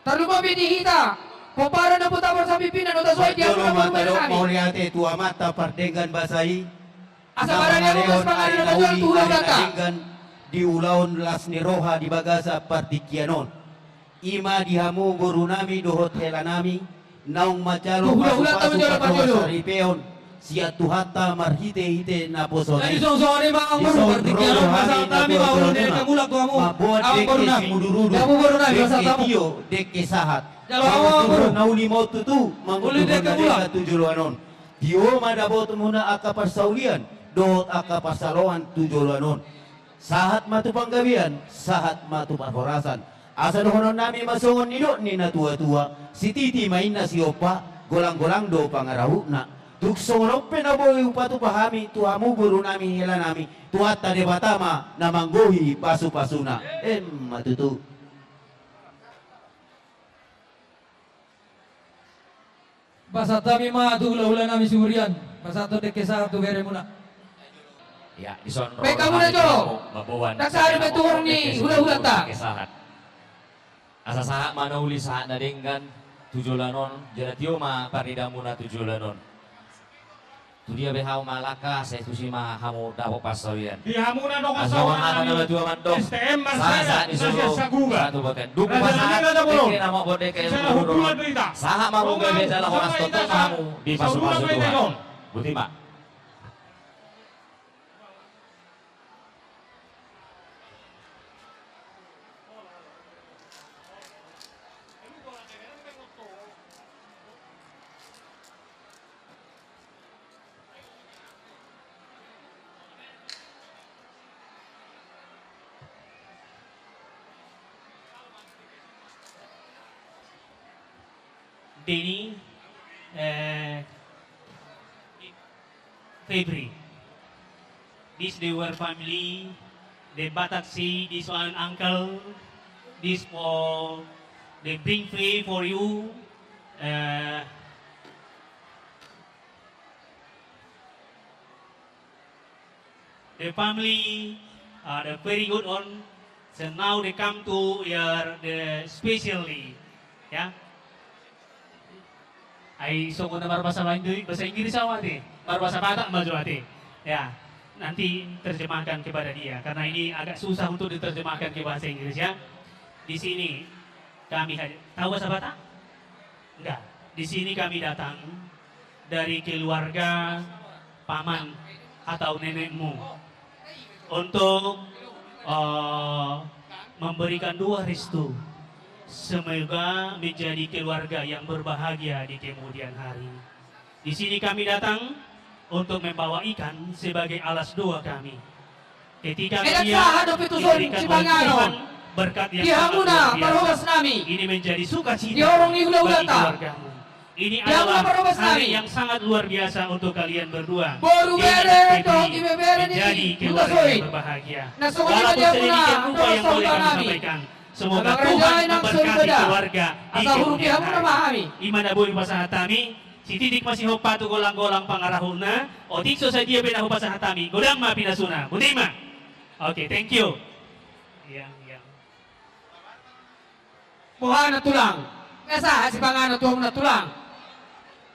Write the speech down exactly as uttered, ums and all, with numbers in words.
Tarlumobi di hita pomparan na Hutabarat Sampimpinan, Hutasoit, di hamu na boru nami. Mauliate tu Amanta pardenggan basa i. Asa barani amu ma sipanganon na jolo tu hulahulanta. Denggan di ulaon las ni roha di bagasan partingkian on. I ma di hamu boru nami dohot hela nami, naung manjalo pasupasu, patuas saripeon sian Tuhanta marhitehite naposona i. Di son songon i ma, amang boru, partingkian on, pasahat hami ma ulaon dengke mulak tu hamu, amang boru nami. Mamboan dengke simudurudur, dengke tio, dengke sahat. Jalo hamu, amang boru, na uli ma on tutu, uli dengke mulak tu joloan on. Tio ma dapotmuna angka parsaulian dohot angka parsaloan tu joloan on. Sahat ma tu panggabean, sahat ma tu parhorasan. Asa dohonon nami ma songon nidok ni natuatua: Sititi ma inna siompa, golanggolang do pangarahutna. Tung songon on pe na boi hupatupa hami tu hamu boru nami, hela nami, Tuhanta Debata ma na manggohi pasupasuna. Emma tutu. Pasahat hami ma tu hulahula nami siburian, pasahat dengke sahat tu beremuna. Ia, dison ro hami tu hamu, mamboan dengke sahat. Asa sahat ma na uli, sahat na denggan tu joloan on, jala tio ma parnidamuna tu joloan on. Tu dia pe hamu mangalangka, sai tusi ma hamu dapot parsaulian. Di hamu na dongan sahuranami, S T M Marsada, sahat ni solu, sahat tu bontean. Dung pasahat dengke na mamboan dengke, sahat ma manggabe jala horas, tongtong ma hamu dipasupasu Tuhan. Boti ma. Denny, eh, Febri. This the whole family, the Batak say, this one uncle, this for the bring free for you. Eh, the family, uh, the very good one. So now they come to your, the specially, ya. Ai songon na marbahasa lain do i, bahasa Inggris au ate, marbahasa Batak ma jo ate. Ya, nanti terjemahkan kepada dia karena ini agak susah untuk diterjemahkan ke bahasa Inggris, ya. Di sini kami hadir. Tahu bahasa Batak? Enggak. Di sini kami datang dari keluarga paman atau nenekmu untuk, eh, memberikan doa restu. Semoga menjadi keluarga yang berbahagia di kemudian hari. Di sini kami datang untuk membawa ikan sebagai alas doa kami. Ketika ia diberikan oleh Tuhan berkat yang sangat luar biasa, ini menjadi sukacita bagi keluargamu. Ini adalah hari yang sangat luar biasa untuk kalian berdua. Ini menjadi keluarga yang berbahagia. Walaupun sedemikian rupa yang boleh kami sampaikan, semoga Tuhan memberkati keluarga di kemudian hari. I ma na boi pasahat hami. Sititik ma sihompa tu golanggolang pangarahutna. Otik so sadia pe na hupasahat hami, godang ma pinasuna. Boti ma. Oke, thank you. Ia, ia. Boha na tulang? Biasa, sipanganon tu hamu na tulang.